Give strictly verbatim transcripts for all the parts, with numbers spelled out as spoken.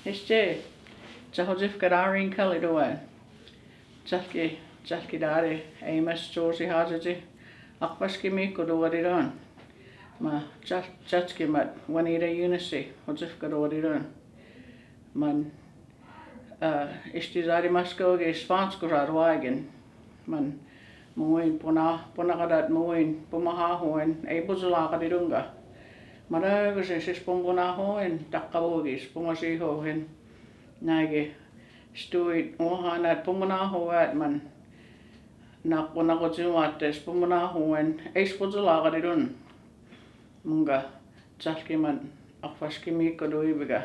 Este, ja hojifkadariin kali duva. Chalki, chalki dadi, ei mas tusi hajati, akpaski miikko duva didon. Ma, chal-, chalki mat, Juanita Eunice, hojifka duva didon. Man, eh, este sadi maskogi spansko sa ruagen. Man, muin puna, punakadat muin, pumaha huen, ei butulaka didunga. Madagusin sis pumpuna huen, takka bugis, pumasi hohen. Nagi, stuit, uhanat, pumpuna huet man. Nak, nak otin vattes, pumpuna huen, ei butulaka didun. Munga, chalki man, akpaski miikko duva biga.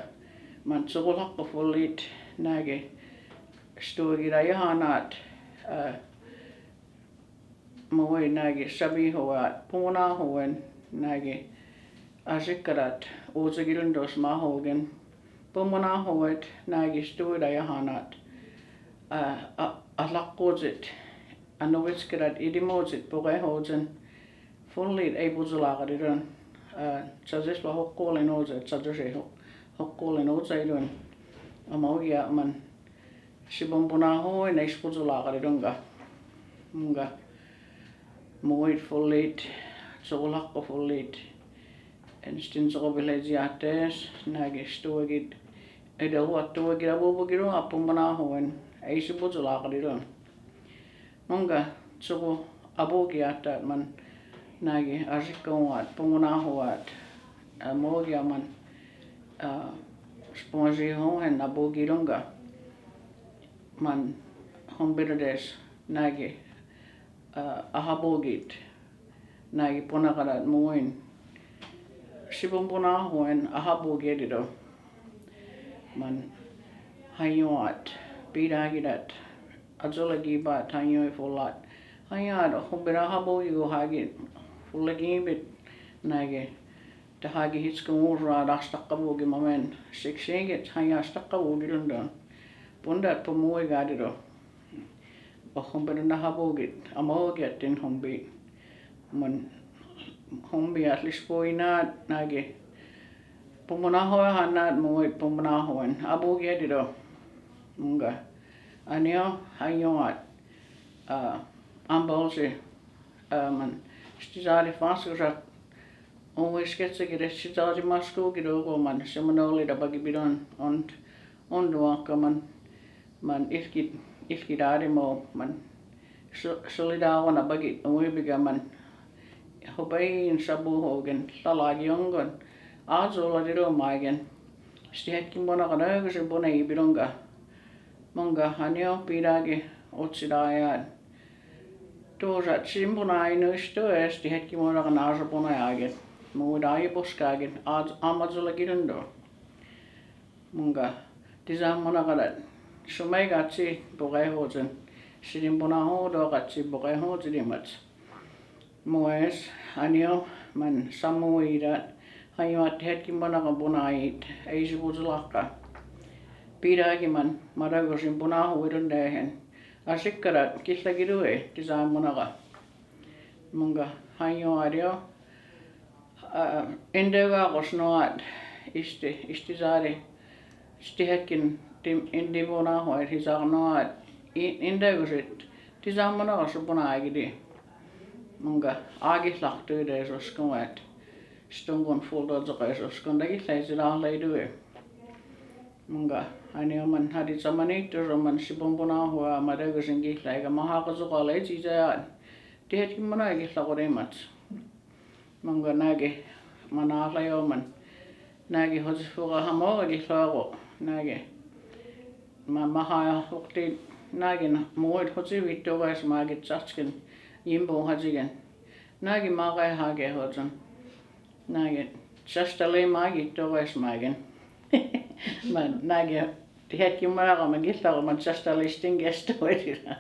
Man sukul hakko fullit, nagi, stuit, ja hanat, eh, muin nagi sabi huet, pumpuna huen, nagi, asikkadat, utsegilun dos mahogen. Pumpuna huet, nagi stuit ja hanat. A, a, a lakkuutit, a nuvitskadat, idimutsit, puke hojen. Fullit ei butulaka didun. A, sajis la hukkuulin uje, sajisi hu-, hukkuulin uje idun. Ama ugia man, si pumpuna huen, ei butulaka didunga. Munga. Muit fullit, sukul hakko fullit. En stin sukul bileji ates, nagi stuit. Edel vuot tuegid abubugi dun, a pumpuna huen, ei butulaka didun. Munga, sukul abugi atat man, nagi, asikkavuot, pumpuna huet. A, mugia man, a, sponsi hohen abugi dunga. Man, hombirades, nagi, a, ahabugit. Nagi punakadat muin. Si pumpuna huen ahabugit dido. Man hañuat, pidagidat, ajolagi bat hañui fullat. Hañuat, hombira ahabugi gu hagit, fullagibit, nagi. Ta hagi hitskumuura, das takka bugi momen. Siksigit, hañas takka bugi dundun. Pundat pumui gadido. Ohun bidun da habugit, ama ogiat din hombi. Mun hombi at lis puinat, nagi. Pumpuna huen hanat, muit pumpuna huen. Abugi adido. Munga. Anio, hañuat. A, ambolsi. A, man. Sti sali faskusa. Uis ketsa kire sti sali masku kire uko man. Seminoli da bagi bidon. On, on duakka man. Man ilkit, ilkit aari mo, man so-, solidaavana bagi, ui biga man hobain sabu hogen, lalagi ongon, azola dido magen. Sti hetki mona kana gusin puna ibidonga. Munga hanio pidagi otsi dajan. Tuusat sin puna inu istu esti hetki mona kana asa puna jagen. Muu dai boskagen, az-, amazola gidundo. Munga, tisan muna kadat. Sumei katsi puke hojen. Sidin puna hodo katsi puke hojen imats. Mues, anio, man samu idat. Hañuat hetki muna ka puna it. Ei si butulakka. Pidagi man, madagosin puna hoidun dehen. Asikkadat, kihlagidue, tisan muna ka. Munga, hañuat dio. A, indega kos noat, isti, isti sari, isti hetkin, tim, indi puna hoid, hisar noat, i-, indega sit, tisan muna kos puna agidi. Munga, agi laktu ide sos kumet, stungun fuldo zoko sos kun dagi lei sila lei due. Munga, ani oman hadi samani tu roman si pumpuna hua, madagosin kihlaiga, maha kos kale sisajat. Ti hetki muna kihlakuri mats. Munga nagi, man ala jo man. Nagi hoji fuga hamo, agi logo, nagi. Ma, maha hukti, nagi na, muid hoji vittu gas magi tsaskin, jimbu hajigen. Nagi maga hage hojan. Nagi, sastali magi togas magin. Man, nagi, ti hetki muna ka man gihla ka man sastali stin gesto edira.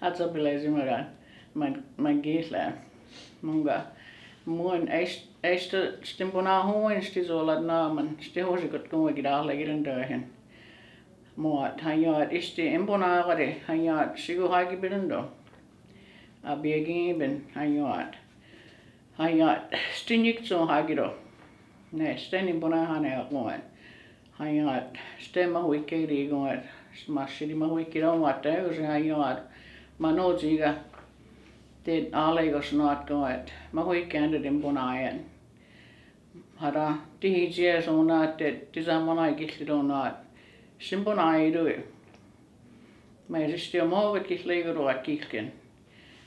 Atsa pilesi magan. Man, man gihla. Munga. Mun, ei, ei stu, stin puna huin sti solat na man, sti hosikot kun wegi dahle girin döhin. Muat, hañuat, isti, en puna kari, hañuat, sigu hagi bidundo. Abi egi bin, hañuat. Hañuat, stin jik tsun hagido. Ne, stenin puna hane akuen. Haŋŋaat, este mahuikki liiguŋat, mas sili mahuikki luomatta, usi haŋŋaat, ma nuutiga, det aallai gos nuotkuŋat, mahuikki andedin punajan. Hada, tihi ties unaat, det, det samanai kihli luonaat, sin punajan lui. Ma ei siste movet kihli luonaat kihken.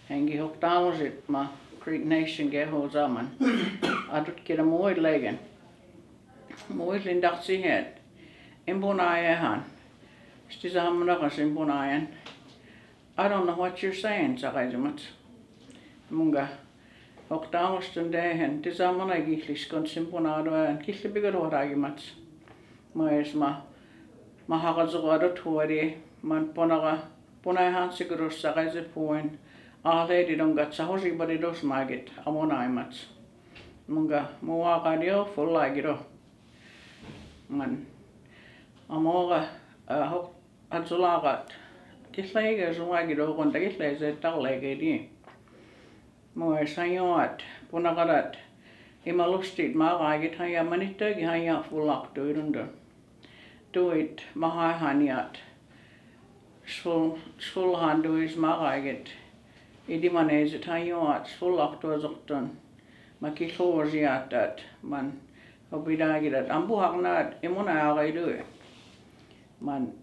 Hengi hoktamusit ma Creek Nation ge hu saman. Adut kila muid legen. Muid lindaktihet. In punajan. Sti samanaka sin punajan. I don't know what you're saying, sakaisimat. Munga. Hoktamustan dehen, det samanai kihli skon sin punajan, kihli piga luoragimat. Ma es ma, ma hakasokoadut huori, man punara, punajan sikurus sakaisi puin, aallai di dongat sahosi badi dos magit, amonaimat. Munga, mu aka dio, fulla gido. Man, amora, eh, hok, atsulakat. Kihli ge suma gido konta kihli se talle ge di. Mo e sajoat, punakarat, imalustit ma kaikit haja manittagi haja fullaktuidun dun. Tuit maha haniat. Sul, sulhan tuis ma kaikit. Idi maneisit hajoat, fullaktuasoktun. Ma kihluosiatat, man, opidagidat, ampuhaknaat, imuna aridui. Man,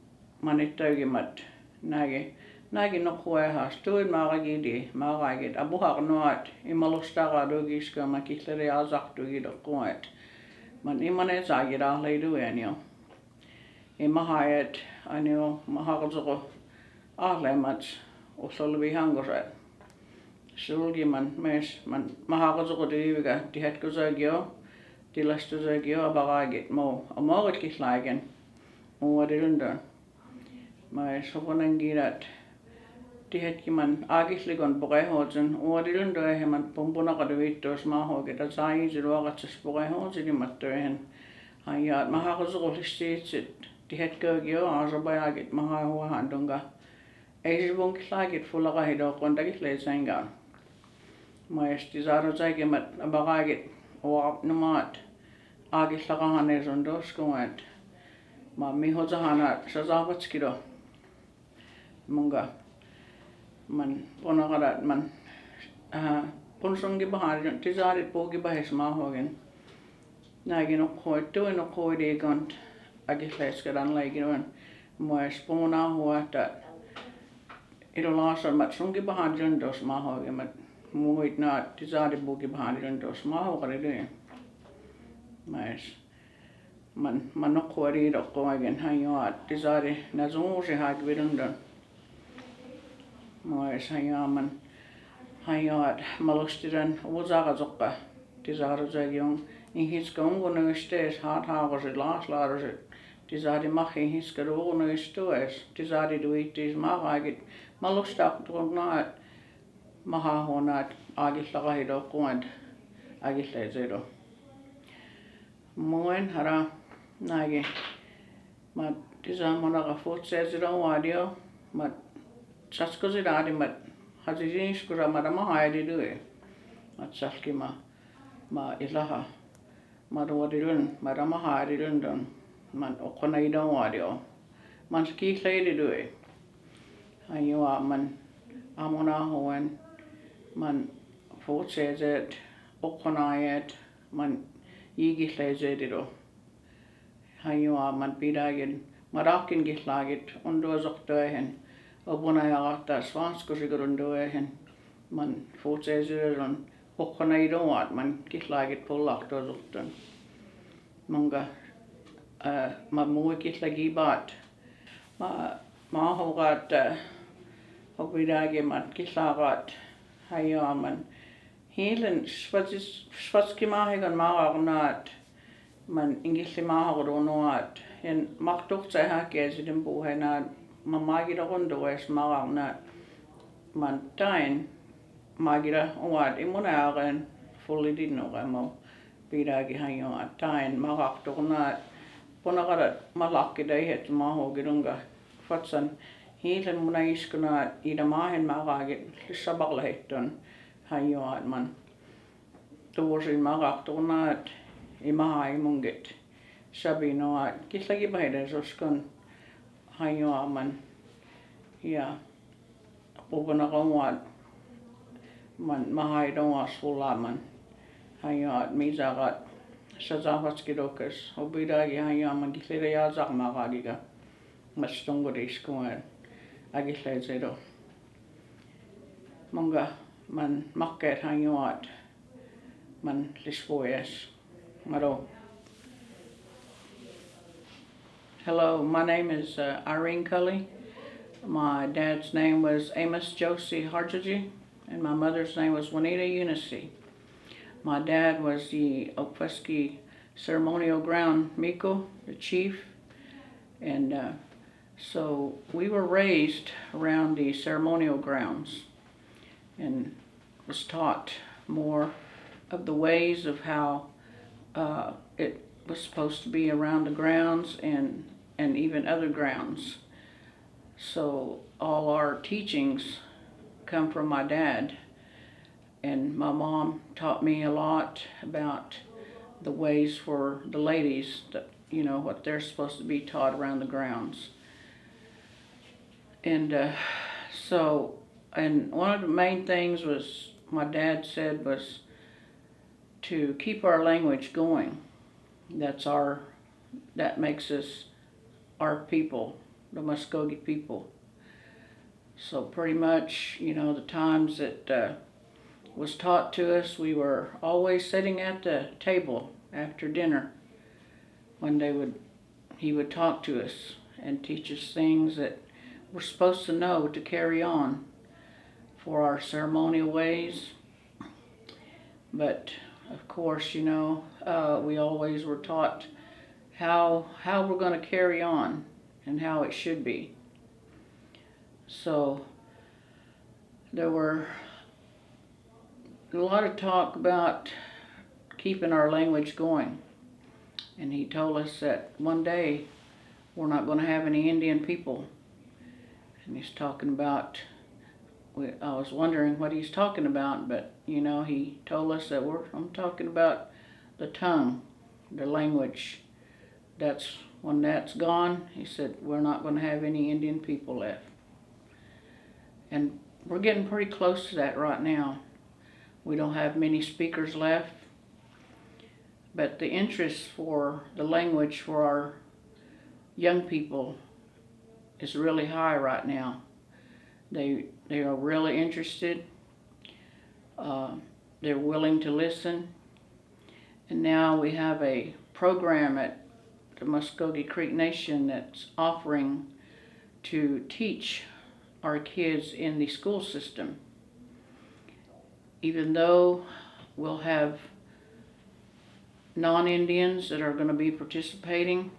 manittagi mat, nagi, nagi nokkuehas, tuit ma kaikit, ma kaikit, ampuhaknaat, imalustaka dugiska, ma kihleri asaktugi dokkuet. Man, imaneet sagi dahlei duenio. Imahaet, anio, ma hakasoko, ahlemats, usolvi hangosat. Sulgi man, mes, man, ma hakasoko diviga, dihet kusagio, dilastusagio, abagagit, mo, amorit kihlagen. Uadilundon. Ma es hoponangidat. Dihetki man agihlikon pukehotin. Uadilundon ehe man pumpunakadu vittus ma hogit. Asa isi luokatsas pukehotin imattoihin. Hajaat ma hakasoko listiitsit. Dihet kogio, asabajagit ma hahuahan dunga. Ei si pun kihlagit fulakahido konta kihli sengan. Ma es ti saro saikemat abagagit. Uap numat. Agihla kahanesun doskuet. Ma miho sahana sasabatskido. Munga. Man, punakarat man. Aa, pun sungi bahan, ti sari pugi bahis ma hogin. Nagi nokkuet, tui nokkuet ikon. Agihla eskadan laikinoin. Mo es pun ahuata. Ilu lasa mat sungi bahan juntos ma hogin mat. Muit na, ti sari pugi bahan juntos ma hogin. Ma es. Man, man nokkueri dokkuagen hajoat, ti sari, na suusi hagvidundon. Mo es hajoat man, hajoat, malustidan, usakasokka, ti sari sagion, ihiska ungunuistes, hat hagosi, las larosi, ti sari mahi ihiska ungunuistues, ti sari duitis, magagit, malustak tunnaat, maha honat, agihla kahido kuant, agihla sedo. Muin hara nagi. Ma ti samanaka futsesira uadio. Ma saskosi dadi ma hasisin iskura ma dama haidi dui. Ma salkima ma ilaha. Ma duadilun ma dama haidilun dun. Ma okona ida uadio. Ma kihlaidi dui. Hajoa ma amuna huen. Ma futseset. Okonajet. Ma jigihleset ido. Hajoa ma pidägin, ma dakin kihlagit, unduasoktoihin, obuna jagata svanskosigurunduihin, ma futsesiredun, okonaidoat, ma kihlagit pullaktosuktun. Munga, ää, ma mui kihlagibat. Ma, ma hogat, ää, hopidägin ma kihlagat, hajoa ma Hiilen svatskimaahigan maagagnaat, ma ingilli maagagnaat, ja maktuhta haki esidin puhe naat, ma maagidagun dues maagagnaat, ma dain maagidaguat imunagen fullidin nugamo, pidägi hajoa dain maagagnaat, punagadat ma lakkidaihet maahugidunga, fatsan hiilen muna iskunaat, ida maahin maagagit, lissabaglahittun, hajoa ma Tuusin maagagnaat, imaha imungit. Sabi, no, a, killeki bahida soskon hañoa man, ia, bubunakon wa, man mahaidon wa sulaman. Hañoa misakat, sasafas kidokas, obidagi hañoa man killeki ya sak makadiga. Mas tungudi skuan, a killeki sedo. Mungnga man makkat hañoa man lispoyas. Malo. Hello, my name is uh, Irene Cully. My dad's name was Amos Josie Harjaji, and my mother's name was Juanita Eunice. My dad was the Okfuskee ceremonial ground miko, the chief, and uh, so we were raised around the ceremonial grounds and was taught more of the ways of how uh, it was supposed to be around the grounds and, and even other grounds. So all our teachings come from my dad. And my mom taught me a lot about the ways for the ladies, that, you know, what they're supposed to be taught around the grounds. And uh, so, and one of the main things was my dad said was to keep our language going. That's our, that makes us our people, the Muskogee people. So pretty much, you know, the times that uh, was taught to us, we were always sitting at the table after dinner when they would, he would talk to us and teach us things that we're supposed to know to carry on for our ceremonial ways. But of course, you know, uh, we always were taught how how we're going to carry on and how it should be. So there were a lot of talk about keeping our language going. And he told us that one day we're not going to have any Indian people. And he's talking about, we, I was wondering what he's talking about, but, you know, he told us that we're, I'm talking about the tongue, the language. That's, when that's gone, he said, we're not going to have any Indian people left. And we're getting pretty close to that right now. We don't have many speakers left, but the interest for the language for our young people is really high right now. They, they are really interested. Uh, they're willing to listen. And now we have a program at the Muskogee Creek Nation that's offering to teach our kids in the school system. Even though we'll have non-Indians that are going to be participating,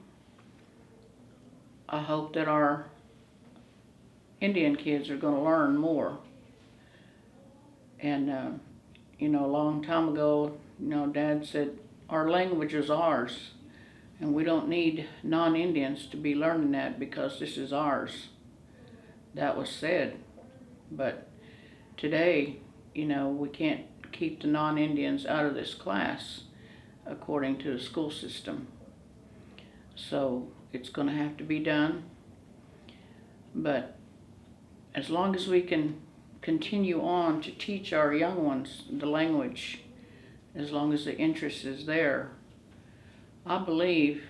I hope that our Indian kids are going to learn more. And, uh, you know, a long time ago, you know, Dad said, our language is ours, and we don't need non-Indians to be learning that because this is ours. That was said. But today, you know, we can't keep the non-Indians out of this class according to the school system. So it's going to have to be done. But as long as we can continue on to teach our young ones the language, as long as the interest is there, I believe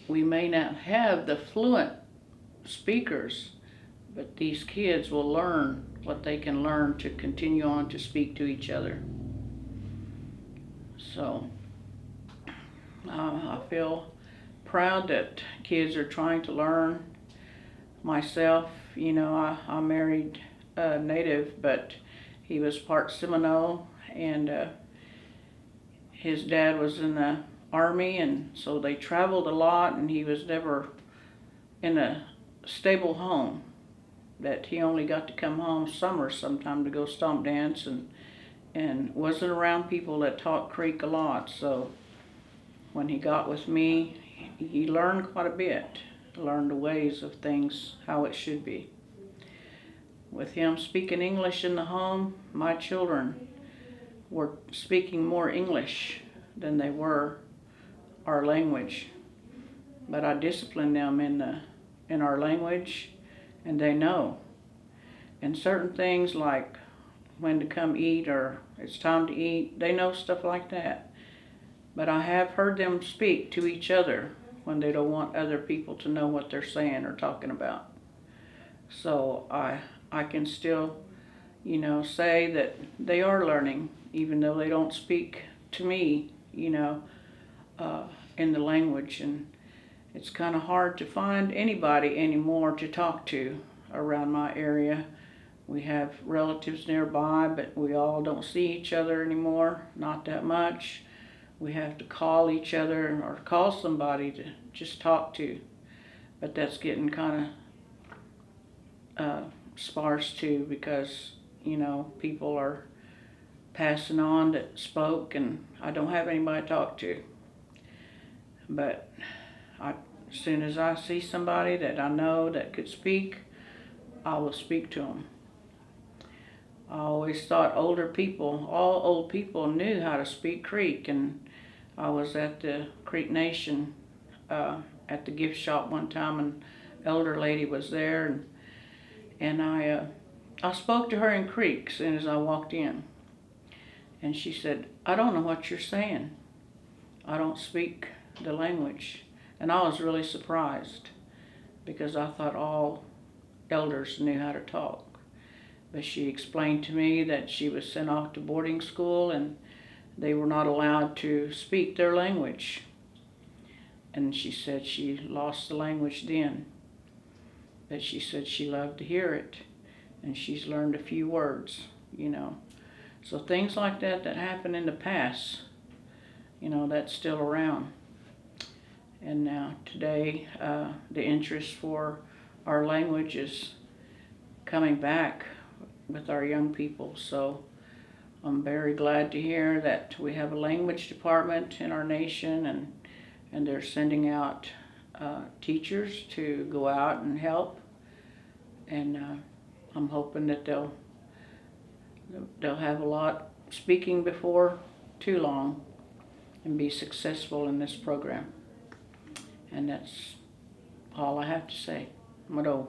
we may not have the fluent speakers, but these kids will learn what they can learn to continue on to speak to each other. So, uh, I feel proud that kids are trying to learn. Myself, you know, I, I married a native, but he was part Seminole, and uh, his dad was in the army, and so they traveled a lot, and he was never in a stable home. That he only got to come home summer sometime to go stomp dance, and and wasn't around people that talked Creek a lot. So when he got with me, he learned quite a bit, learned the ways of things, how it should be. With him speaking English in the home, my children were speaking more English than they were our language. But I discipline them in the in our language, and they know. And certain things like when to come eat or it's time to eat, they know stuff like that. But I have heard them speak to each other when they don't want other people to know what they're saying or talking about. So I I can still, you know, say that they are learning, even though they don't speak to me, you know, uh, in the language. And it's kind of hard to find anybody anymore to talk to around my area. We have relatives nearby, but we all don't see each other anymore, not that much. We have to call each other or call somebody to just talk to. But that's getting kind of uh, sparse too, because, you know, people are passing on that spoke, and I don't have anybody to talk to. But I, as soon as I see somebody that I know that could speak, I will speak to them. I always thought older people, all old people knew how to speak Creek, and I was at the Creek Nation uh, at the gift shop one time, and elder lady was there, and and I uh, I spoke to her in Creek as soon as I walked in, and she said, "I don't know what you're saying. I don't speak the language." And I was really surprised because I thought all elders knew how to talk. But she explained to me that she was sent off to boarding school and they were not allowed to speak their language. And she said she lost the language then. But she said she loved to hear it. And she's learned a few words, you know. So things like that that happened in the past, you know, that's still around. And now today, uh, the interest for our language is coming back with our young people. So I'm very glad to hear that we have a language department in our nation, and, and they're sending out uh, teachers to go out and help. And uh, I'm hoping that they'll they'll have a lot speaking before too long and be successful in this program. And that's all I have to say. Mado.